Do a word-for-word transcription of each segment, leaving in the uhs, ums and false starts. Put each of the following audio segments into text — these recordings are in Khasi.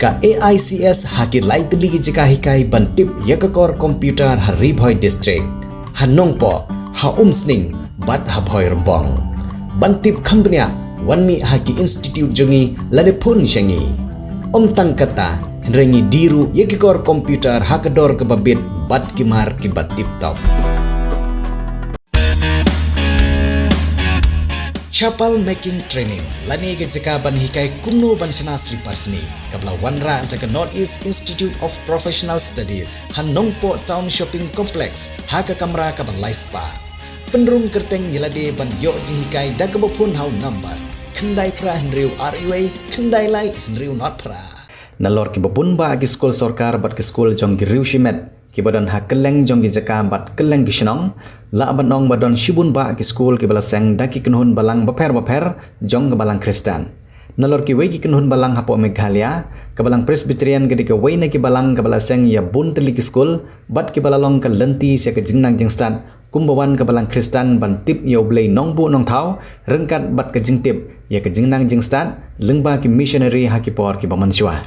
Ka A I C S ha ki lai tylli ki jaka hikai ban tip ïa ka kor computer ha Ri Bhoi District, ha Nongpoh, ha Umsning bad ha Bhoirymbong. Ban tip kham bniah, wan mih ha ki institute jong ngi lane phone sha ngi. Ym tang kata, hynrei ngi die ruh ïa ki kor computer ha ka dor kaba bit bad ki mar kiba tip top. Chapal Making Training, lane ka jaka ban hikai kumno ban shna slipar sni, kaba la wanrah da ka North East Institute of Professional Studies ha Nongpoh Town Shopping Complex ha ka kamra kaba lai spah. Pynrung kyrteng ïa lade ban ïoh jinghikai da kaba phone ha u number khyndai phra hynriew ar wei khyndai lai hynriew nod phra. Nalor kiba bun bah ki skul sorkar bad ki skul jong ki riew shimet kiba don ha kylleng jong ki jaka bad kylleng ki shnong, lah ban ong ba don shibun bah ki skul kiba la seng da ki kynhun balang bapher bapher jong ka balang Khristan. Nalor kiwei ki kynhun balang hapoh Meghalaya, ka balang Presbyterian ka dei kawei na ki balang kaba la seng ïa bun tylli ki skul bad kiba la long ka lynti sha ka jingnang jingstad kumba wan ka balang Khristan ban tip ïa U Blei Nongbuh Nongthaw, ryngkat bad ka jingtip ïa ka jingnang jingstad lyngba ki missionary ha ki por kiba mynshuwa.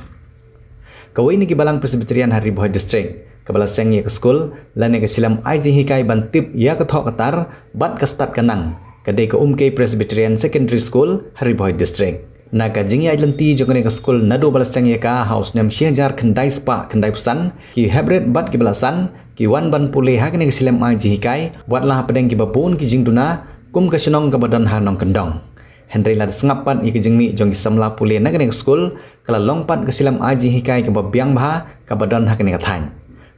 Kawei na ki balang Presbyterian ha Ri Bhoi District kaba la seng ïa ka skul lane ka shlem ai jinghikai ban tip ïa ka thoh ka tar bad ka stad ka nang, ka dei ka Umkei Presbyterian Secondary School ha Ri Bhoi District. Na ka jingïaid lynti jong kane ka skul naduh ba la seng ïa ka ha u snem shi hajar khyndai spah khyndai phew san, ki heprit bad kiba la san ki wan ban pule ha kane ka shlem ai jinghikai, wat la hapdeng kiba bun ki jingduna kum ka shnong kaba don ha nongkyndong. Hynrei lada sngap pat ïa ka jingmih jong ki samla pule na kane ka skul, ka la long pat ka shlem ai jinghikai kaba biang bha kaba don ha kane ka thaiñ.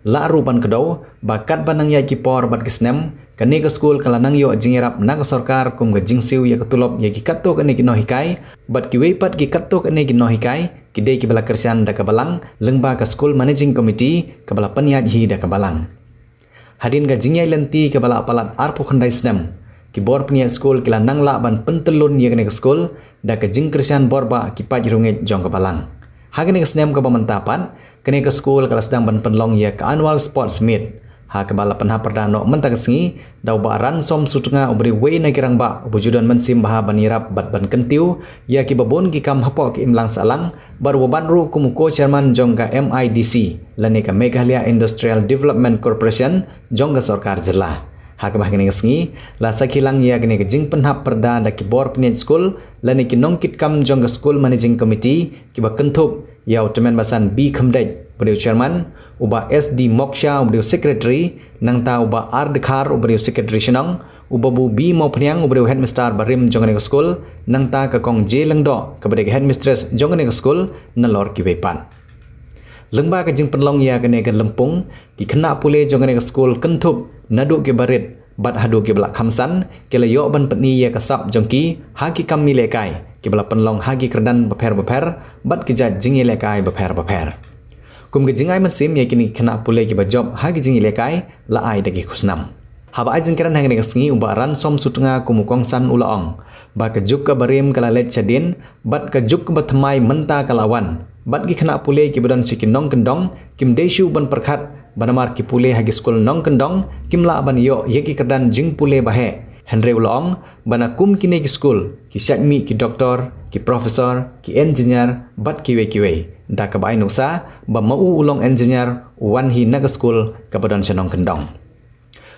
Lah ruh ban kdew ba katba nang ïaid ki por bad ki snem, kane ka skul ka la nang ïoh jingïarap na ka sorkar kum ka jingsiew ïa ka tulop ïa ki katto katne ki nonghikai, bad kiwei pat ki katto katne ki nonghikai ki dei kiba la kyrshan da ka balang lyngba ka School Managing Committee kaba la pynïaid hi da ka balang. Hadien ka jingïaid lynti kaba la palat arphew khyndai snem, ki bor pynïaid skul ki la nang lah ban pyntyllun ïa kane ka skul da ka jingkyrshan bor bah ki paid riewngeit jong ka balang. Ha kane ka snem kaba mynta pat, kane ka skul ka la sdang ban pynlong ïa ka Annual Sports Meet, ha kaba la pynhap pyrda noh mynta ka sngi da u Bah Ransom Sutnga, uba dei uwei na ki rangbah uba ju don mynsiem bha ban ïarap bad ban kyntiew ïa kiba bun ki kam hapoh ka imlang sahlang, bad uba bat ruh kum u co-chairman jong ka M I D C lane ka Meghalaya Industrial Development Corporation jong ka sorkar jylla. Ha kaba ha kane ka sngi la sakhi lang ïa kane ka jingpynhap pyrda da ki bor pynïaid skul lane ki nongkitkam jong ka School Managing Committee kiba kynthup ïa u Tymmen Basan B Khymdeit uba dei u chairman, u Bah S D Moksha uba dei u secretary, nangta u Bah R Dkhar uba dei u secretary shnong, u Babu B Mawphniang uba dei u headmaster barim jong kane ka skul, nangta ka Kong J Lyngdoh kaba dei ka headmistress jong kane ka skul, nalor kiwei pat. Lyngba ka jingpynlong ïa kane ka lympung, ki khynnah pule jong kane ka skul kynthup naduh kiba rit bad haduh kiba la kham san, ki la ïoh ban pyni ïa ka sap jong ki ha ki kam ïalehkai kiba la pynlong ha ki kyrdan bapher bapher bad ki jait jingïalehkai bapher bapher. Kum ka jingai mynsiem ïa kine ki khynnah pule kiba jop ha ki jingïalehkai, la ai da ki khusnam. Haba ai jingkren ha kane ka sngi, u Bah Ransom Sutnga kum u kongsan u la ong ba ka juk kaba rim ka la leit shadien bad ka juk kaba thymmai mynta ka la wan, bad ki khynnah pule kiba don sha ki nongkyndong kim dei shuh ban pyrkhat ba namar ki pule ha ki skul nongkyndong kim lah ban ïoh ïa ki kyrdan jingpule ba heh. Hynrei u la ong ba na kum kine ki skul ki shait mih ki doktor, ki professor, ki engineer bad kiwei kiwei, da kaba ai nuksa ba ma u u long engineer u wan hi na ka skul kaba don sha nongkyndong.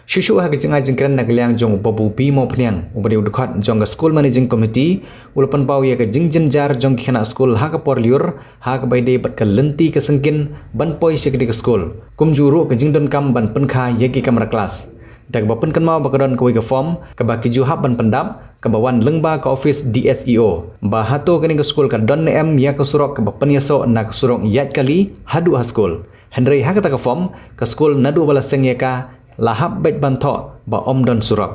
Shuh shuh ha ka jingai jingkren na ka liang jong u Babu B Mawphniang uba dei u dkhot jong ka School Managing Committee, u la pynpaw ïa ka jingjynjar jong ki khynnah skul ha ka por lyiur ha kaba ïadei bad ka lynti ka syngkien ban poi sha kane ka skul, kumjuh ruh ka jingdonkam ban pynkha ïa ki kamra klas. Da kaba pynkynmaw ba ka don kawei ka form kaba ki ju hap ban pyndap, kaba wan lyngba ka office D S E O, ba hato kane ka skul ka don ne em ïa ka surok kaba pynïasoh na ka surok ïaid kali haduh ha skul. Hynrei ha kata ka form, ka skul naduh ba la seng ïa ka la hap beit ban thoh ba ym don surok.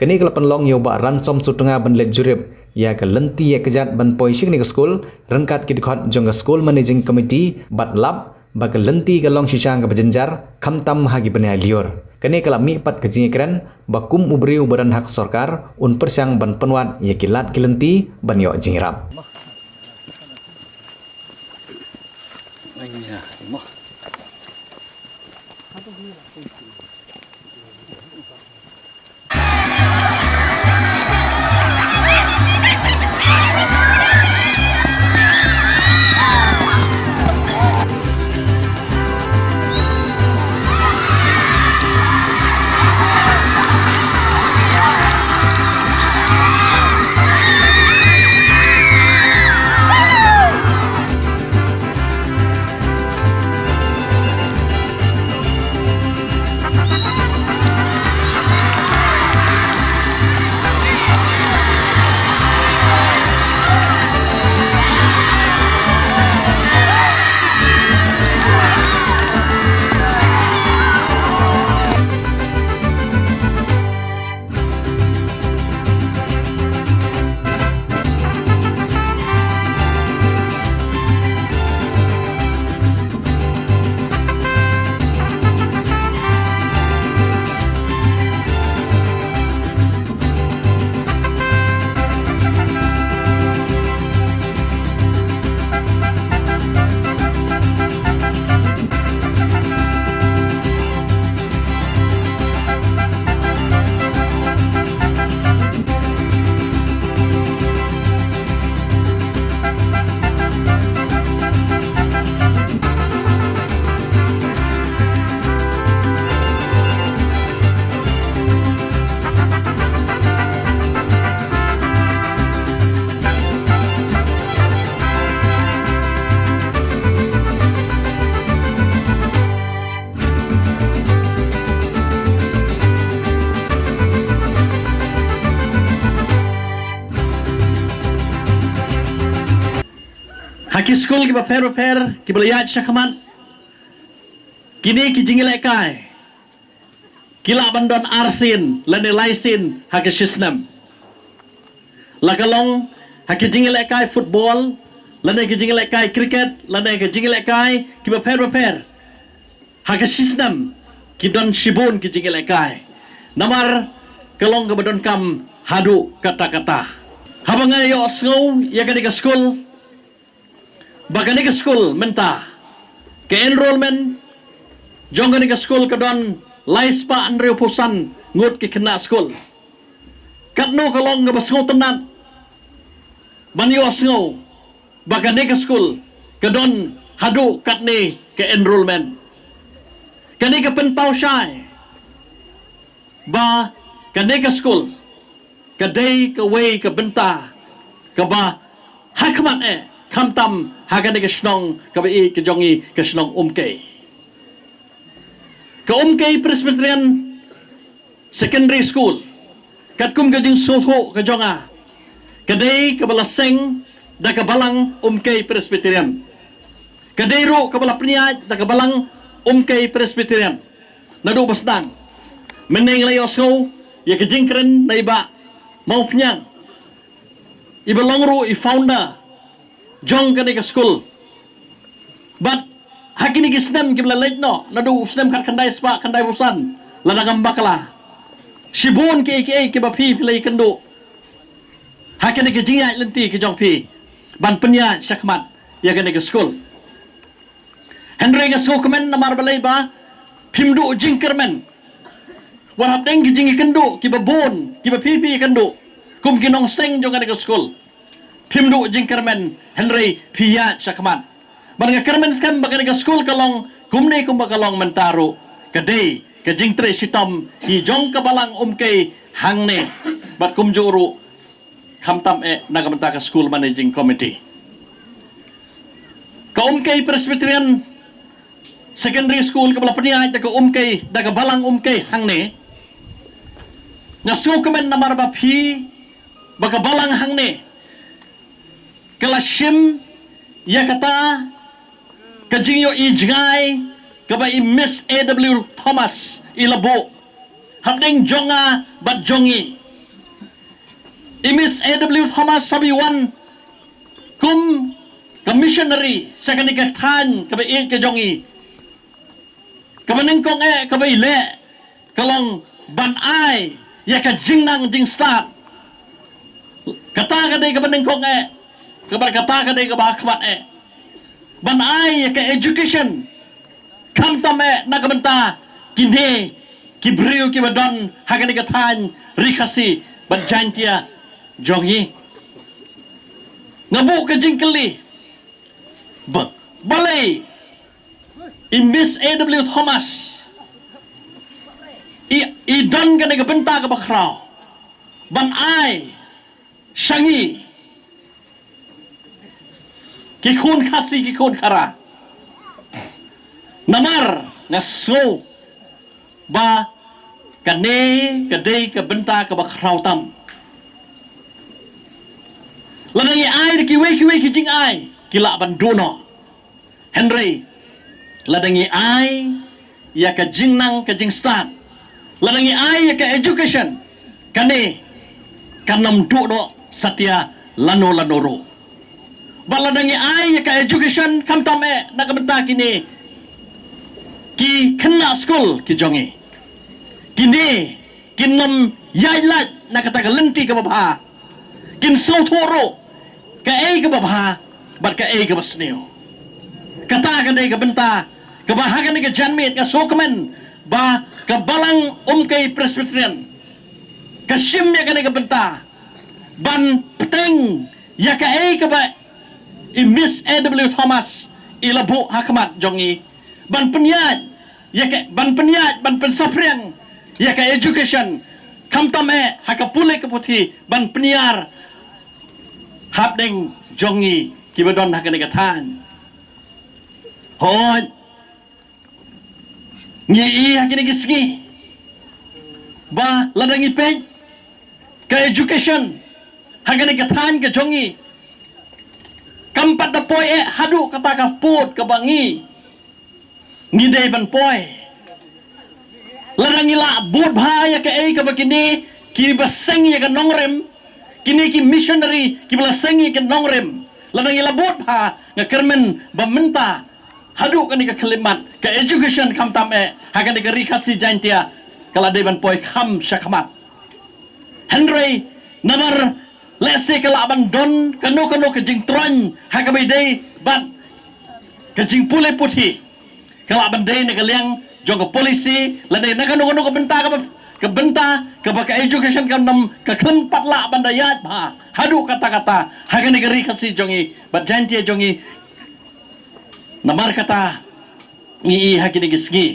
Kane ka la pynlong ïa u Bah Ransom Sutnga ban leit jurip ïa ka lynti ïa ka jait ban poi sha kane ka skul, ryngkat ki dkhot jong ka School Managing Committee bad lap ba ka lynti ka long shisha kaba jynjar, khamtam ha ki bnai lyiur. Kane ka la mih pat ka jingïakren ba kum u briew uba don ha ka sorkar, un pyrshang ban pynwad ïa ki lad ki lynti ban ïoh jingïarap. Ha ki skul kiba pher bapher kiba la ïaid shakhmat, kine ki jingïalehkai ki lah ban don arsien lane laisien ha ka shisnem. La ka long ha ki jingïalehkai football lane ki jingïalehkai cricket lane ki jingïalehkai kiba pher bapher, ha ka shisnem ki don shibun ki jingïalehkai. Namar ka long kaba donkam haduh katta katta. Haba nga ïohsngew ïa kane ka skul, ba kane ka skul mynta, ka enrolment jong kane ka skul ka don lai spah hynriewphew san ngut ki khynnah skul. Katno ka long kaba sngewtynnat ban ïohsngew ba kane ka skul ka don haduh katne ka enrolment. Kane ka pynpaw shai ba kane ka skul ka dei kawei ka bynta kaba hakhmat eh, khamtam ha kane ka shnong kaba ïeit ka jong ngi, ka shnong Umkei. Ka Umkei Presbyterian Secondary School, katkum ka jingsngewthuh ka jong nga, ka dei kaba la seng da ka Balang Umkei Presbyterian. Ka dei ruh kaba la pynïaid da ka Balang Umkei Presbyterian. Naduh ba sdang mynne nga la ïohsngew ïa ka jingkren na i Bah Mawphniang, iba long ruh i founder jong kane ka skul. Bad ha kine ki snem kiba la leit noh, naduh u snem khatkhyndai spah khyndaiphew san, lada ngam bakla, shibun kiei kiei kiba phi phi la ïakynduh ha kane ka jingïaid lynti ka jong phi ban pynïaid shakhmat ïa kane ka skul. Hynrei nga sngewkmen namar balei ba phim duh jingkyrmen. Wat hapdeng ki jingïakynduh kiba bun kiba phi phi ïakynduh kum ki nongseng jong kane ka skul, phim duh jingkyrmen, hynrei phi ïaid shakhmat. Bad nga kyrmen skhem ba kane ka skul ka long kumne kumba ka long mynta ruh, ka dei ka jingtrei shitom ki jong ka Balang Umkei hangne, bad kumjuh ruh khamtam eh na ka bynta ka School Managing Committee. Ka Umkei Presbyterian Secondary School kaba la pynïaid da ka Umkei, da ka Balang Umkei hangne, nga sngewkmen namar ba phi, ba ka Balang hangne ka la shim ïa kata ka jingïohi jngai kaba i Miss A W Thomas i la buh hapdeng jong nga bad jong ngi. I Miss A W Thomas haba i wan kum ka missionary sha kane ka thaiñ kaba ïeit ka jong ngi, kaba nyngkong eh kaba i leh ka long ban ai ïa ka jingnang jingstad. Kata ka dei kaba nyngkong eh, kaba, kata ka dei kaba hakhmat eh, ban ai ïa ka education, khamtam eh na ka bynta kine ki briew kiba don ha kane ka thaiñ Ri Khasi bad Jaintia jong ngi. Nga buh ka jingkylli, ba, balei i Miss A W Thomas i, i don kane ka bynta kaba khraw ban ai sha ngi ki khun Khasi, ki khun Khara? Namar nga sngew ba kane ka dei ka bynta kaba khraw tam. Lada ngi ai da kiwei kiwei ki jingai, ki lah ban duh noh. Hynrei lada ngi ai ïa ka jingnang ka jingstad, lada ngi ai ïa ka education, kane kan ym duh noh satia lano lano ruh. Bad lada ngi ai ïa ka education khamtam eh na ka bynta kine ki khynnah skul ki jong ngi, kine kin ym ïaid lait na kata ka lynti kaba bha. Kin sngewthuh ruh kaei kaba bha bad kaei kaba sniew. Kata ka dei ka bynta kaba ha kane ka janmiet nga sngewkmen ba ka Balang Umkei Presbyterian ka shim ïa kane ka bynta ban bteng ïa kaei kaba i Miss A W Thomas i la buh hakhmat jong ngi, ban pynïaid ïa ka, ban pynïaid, ban pynsaphriang ïa ka education, khamtam eh ha ka pule ka puthi, ban pynïar hapdeng jong ngi kiba don ha kane ka thaiñ. Hooid, ngi i ha kine ki sngi ba lada ngi peit ka education ha kane ka thaiñ ka jong ngi, Kam pat da poi eh haduh kata ka pud kaba ngi ngi dei ban poi. Lada ngi lah bud bha ïa kaei kaba kine kiba seng ïa ka nongrim, kine ki missionary kiba la seng ïa ka nongrim, lada ngi lah bud bha, nga kyrmen ba mynta haduh kane ka khyllipmat ka education khamtam eh ha kane ka Ri Khasi Jaintia ka la dei ban poi kham shakhmat. Hynrei namar lehse ka lah ban don kano kano ka jingtroiñ ha kaba ïadei bad ka jingpule puthi, ka lah ban dei na ka liang jong ka policy lane na kano kano ka bynta kaba, ka bynta kaba ka education kam dang ka khlem pat lah ban da ïaid bha haduh katta katta ha kane ka Ri Khasi jong ngi bad Jaintia jong ngi. Namar kata ngi i ha kine ki sngi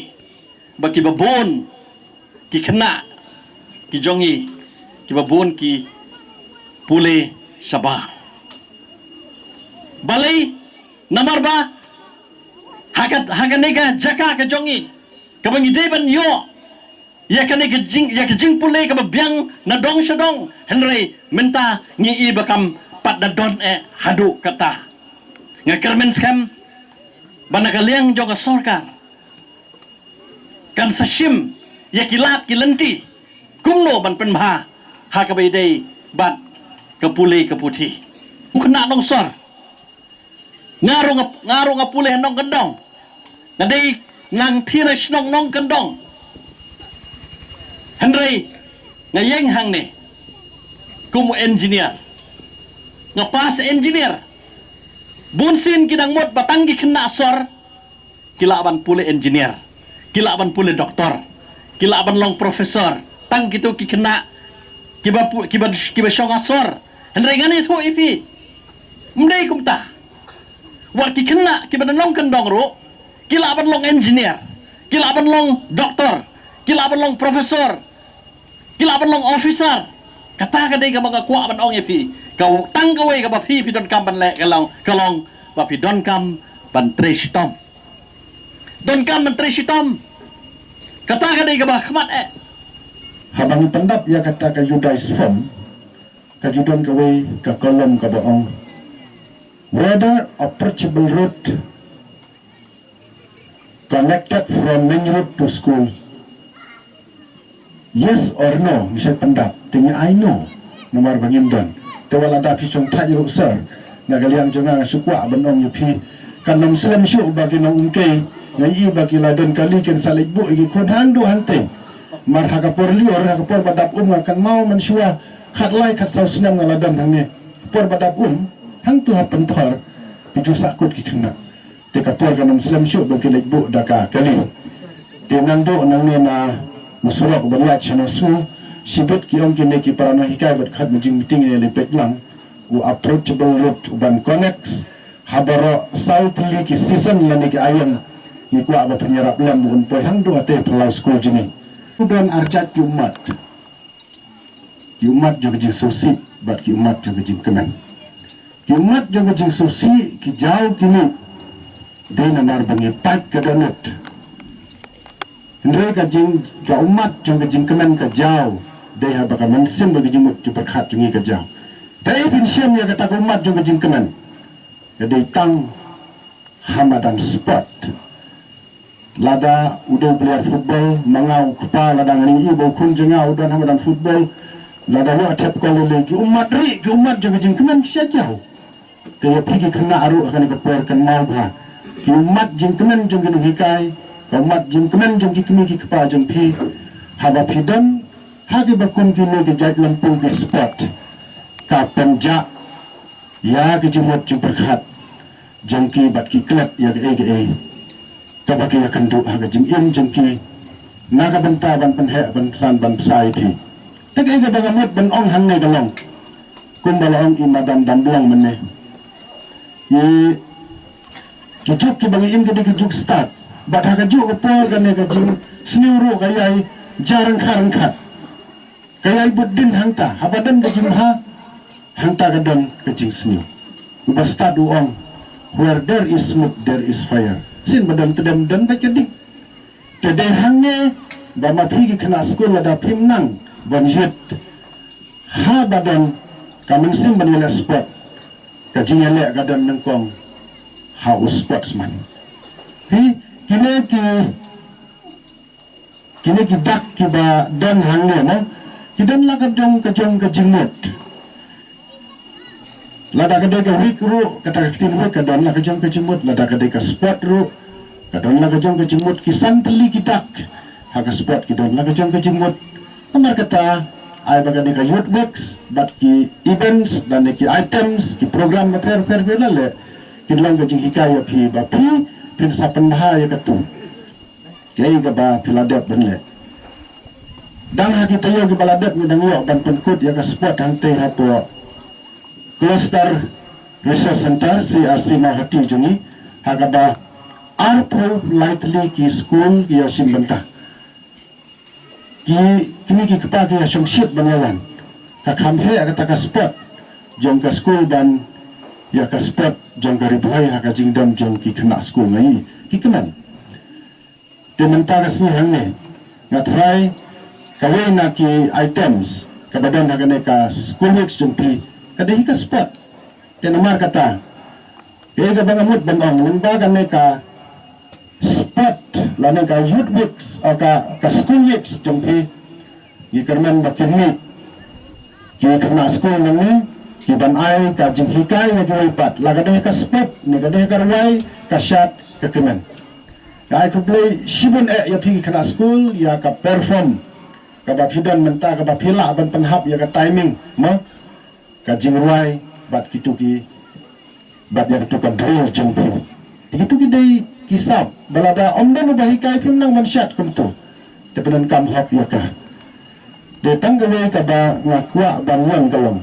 ba kiba bun ki khynnah ki jong ngi kiba bun ki pule shabar. Balei? Namar ba ha ka, ha kane ka jaka ka jong ngi kaba ngi dei ban ïoh ïa kane ka jing, ïa ka jingpule kaba biang na dong sha dong, hynrei mynta ngi i ba kam pat da don eh haduh kata. Nga kyrmen skhem ba na ka liang jong ka sorkar kan sa shim ïa ki lad ki lynti kumno ban pynbha ha kaba ïadei bad ka pule ka puthi. U khynnah nongsor, nga ruh nga, nga ruh nga pule nongkyndong, nga dei nang thira shnong nongkyndong. Hynrei nga ïeng hangne kum u engineer, nga pass engineer. Bun sien ki dang mut ba tang ki khynnah sor ki lah ban pule engineer, ki lah ban pule doktor, ki lah ban long professor. Tang kito ki khynnah kiba pu, kiba, kiba shong ha sor. Hynrei ngan ïathuh ïa phi, ym dei kumta. Wat ki khynnah kiba nongkyndong ruh ki lah ban long engineer, ki lah ban long doktor, ki lah ban long professor, ki lah ban long officer. Kata ka dei kaba nga kwah ban ong ïa phi. Ka tang kawei kaba phi, phi donkam ban leh ka long, ka long ba phi donkam ban trei shitom. Donkam ban trei shitom. Kata ka dei kaba khmat eh. Haba ngi pyndap ïa kata ka Judice form, ka ju don kawei ka column kaba ong, whether approachable road connected from main road to school. Yes or no, ngi sa pyndap. Te ngi ai no. Namar ba ngim don. Te wat lada phi shong thait ruh sir, na ka liang jong nga nga shu kwah ban ong ïa phi, kan ym slem shuh ba ki nongumkei, nga i ba ki la don kali kin sa leit buh ïa ki khun hangto hangtei. Mar ha ka por liur, ha ka por ba dap um nga kynmaw mynshuwa khatlai khatsaw snem nga la don hangne. Por ba dap um, hangto ha Pynthor, ki ju sahkut ki khynnah. Te ka por kan ym slem shuh ba ki leit buh da ka kali. Te nangduh nangne na u surok ba ïaid sha Nongshun, shibit ki ong kine ki para nonghikai bad khot na jingmeeting ïa lei peit lang u approachable road u ban connect ha baroh saw tylli ki season lane ki aiom. Ngi kwah ba phin ïarap lem ba un poi hangduh hangtei phyllaw skul jong ngi. U don arjat ki ummat. Ki ummat jong ka jingsngewsih bad ki ummat jong ka jingkmen. Ki ummat jong ka jingsngewsih ki jaw ki mih dei namar ba ngi pait ka dohnud. Hynrei ka jing, ka ummat jong ka jingkmen ka jaw dei haba ka mynsiem bad ka jingmut jingpyrkhat jong ngi ka jaw. Te phin shem ïa kata ka ummat jong ka jingkmen ka dei tang ha madan sport. Lada u dei u player football, ma nga u kpa, lada ngan ïohi ba u khun jong nga u don ha madan football, lada u thep kol lei lei, ki ummat ri, ki ummat jong ka jingkmen ki sha jaw. Te ïa phi ki khynnah ruh ha kane ka por kynmaw bha ki ummat jingkmen jong ki nonghikai, ka ummat jingkmen jong ki kmie ki kpa jong phi. Haba phi don ha kiba kum kine ki jait lympung ki sport, ka pynjah ïa ki jingmut jingpyrkhat jong ki bad ki klet ïa kaei kaei kaba ki ïakynduh ha ka jingim jong ki na ka bynta ban pynheh ban pynsan ban pynshai ïa phi. Te kaei kaba nga mut ban ong hangne ka long kumba la ong i Madam Damblong mynne, i ki juk kiba ngi im ka dei ka juk stad bad ha ka juk ka por kane ka jingsniew ruh ka ïai ja ryngkhat ryngkhat. Ka ïai bud dien hangta, haba don ka jingbha, hangta ka don ka jingsniew. U bastad u ong, "Where there is smoke, there is fire." Sien ba don tdem don bad ka ding. Te dei hangne ba ma phi ki khynnah skul lada phim nang ban ïit, haba don ka mynsiem ban ïaleh sport, ka jingïaleh ka don nyngkong ha u sportsman. Hi, kine ki, kine ki dak kiba don hangne mo, ki don la ka jong ka jong ka jingmut. Lada ka dei ka week ruh, kata ka ktien week ka don la ka jong ka jingmut, lada ka dei ka sport ruh, ka don la ka jong ka jingmut, ki san tylli ki dak ha ka sport ki don la ka jong ka jingmut. Namar kata, ai ba ka dei ka youth weeks, bad ki events, lane ki items, ki program bapher bapher phi la leh, kin long ka jinghikai ïa phi ba phi, phin sa pynbha ïa katu. Kaei kaba phi la dep ban leh. Dang ha ki taïew kiba la dep ngi dang ïoh ban pynkut ïa ka sport hangtei hapoh Cluster Resource Center, C R C Mawhati jong ngi, ha kaba arphew lai tylli ki skul ki ïashim bynta. Ki, kine ki kpa ki ïashongshit ban ïawan. Ka kham heh kata ka sport jong ka skul ban ïa ka sport jong ka Ri Bhoi ha ka jingdon jong ki khynnah skul ngi. Ki kmen. Te mynta ka sngi hangne nga tharai kawei na ki items kaba don ha kane ka school weeks jong phi ka dei hi ka sport. Te namar kata, kaei kaba nga mut ban ong, lyngba kane ka sport lane ka youth weeks, o ka, ka school weeks jong phi, ngi kyrmen ba kin mih ki khynnah skul nangne ki ban ai ka jinghikai ïa kiwei pat, la ka dei ka sport ne ka dei ka rwai, ka shad, ka kmen. Nga ai khublei shibun eh ïa phi ki khynnah skul ïa ka perform kaba phi don mynta, kaba phi lah ban pynhap ïa ka timing mo, ka jingrwai bad kitu ki, bad ïa kitu ka drill jong phi. Kitu ki dei ki sap ba lada ym don uba hikai phim nang ban shad kumtu. Te pyndonkam hok ïa ka. Te tang kawei kaba nga kwah ban ong ka long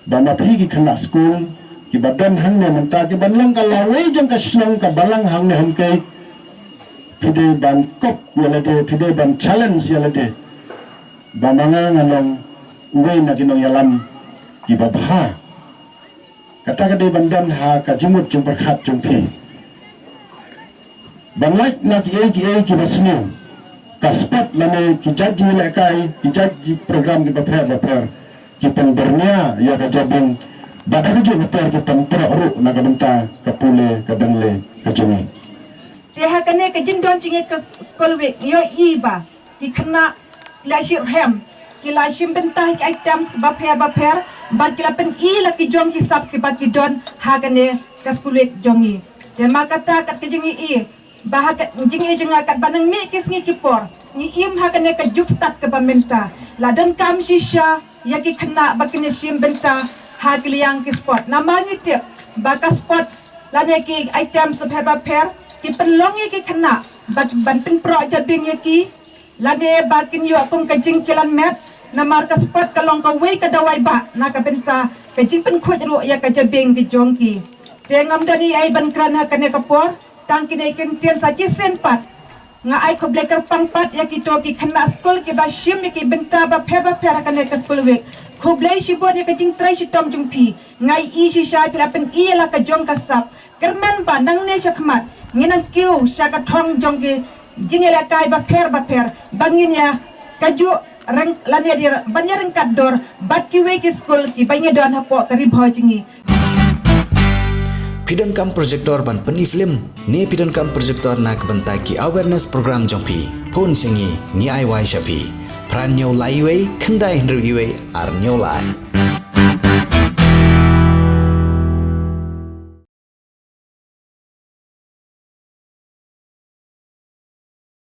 ba ma phi ki khynnah skul kiba don hangne mynta, kiban long ka lawei jong ka shnong ka balang hangne Hemkei, phi dei ban kop ïa lade, phi dei ban challenge ïa lade ba ma nga ngan long uwei na ki nongïalam kiba bha. Kata ka dei ban don ha ka jingmut jingpyrkhat jong phi. Ban lait na kiei kiei kiba sniew, ka sport lane ki jait jingïalehkai, ki jait jingprogram kiba pher bapher, ki pynbyrngia ïa ka jabieng, bad ha kajuh ka por ki pynproh ruh na ka bynta ka pule ka dang le ka jong ngi. Te ha kane ka jingdon jong ngi ka School Week, ïohi ba ki khynnah ki la shim rhem, ki la shim bynta ha ki items bapher bapher, bad ki la pyni la ki jong ki sap kiba ki don ha kane ka School Week jong ngi. Te ma kata kat ka jingïohi ba ha ka jingïohi jong nga katba nang mih ki sngi ki por, ngi im ha kane ka juk stad kaba mynta, la donkam shisha ïa ki khynnah ba kin ïashim bynta ha ki liang ki sport. Namar ngi tip ba ka sport lane ki items bapher bapher ki pynlong ïa ki khynnah ba ban pynproh jabieng ïa ki, lane ba kin ïoh kum ka jingkilan met, namar ka sport ka long kawei ka dawai bah na ka bynta ka jingpynkhuid ruh ïa ka jabieng ka jong ki. Te ngam don ei ei ban kren ha kane ka por, tang kine ki ktien sa shisien pat. Nga ai khublei kyrpang pat ïa kito ki khynnah skul kiba shim ïa ki bynta bapher bapher ha kane ka School Week. Khublei shibun ïa ka jingtrei shitom jong phi. Nga ïohi shisha phi la pyni la ka jong ka sap. Kyrmen ba nangne shakhmat ngin nang kiew sha ka thong jong ki jingïalehkai bapher bapher ba ngin ïa kajuh reng lane ïa ban ïa ryngkat dor bad kiwei ki skul kiba ngi don hapoh ka Ri Bhoi jong ngi. Phi donkam projector ban pyni film ne phi donkam projector na ka bynta ki awareness program jong phi? Phone sha ngi, ngi ai wai sha phi. Phra hynñiew lai wei, khyndai hynriew wei, ar hynñiew lai.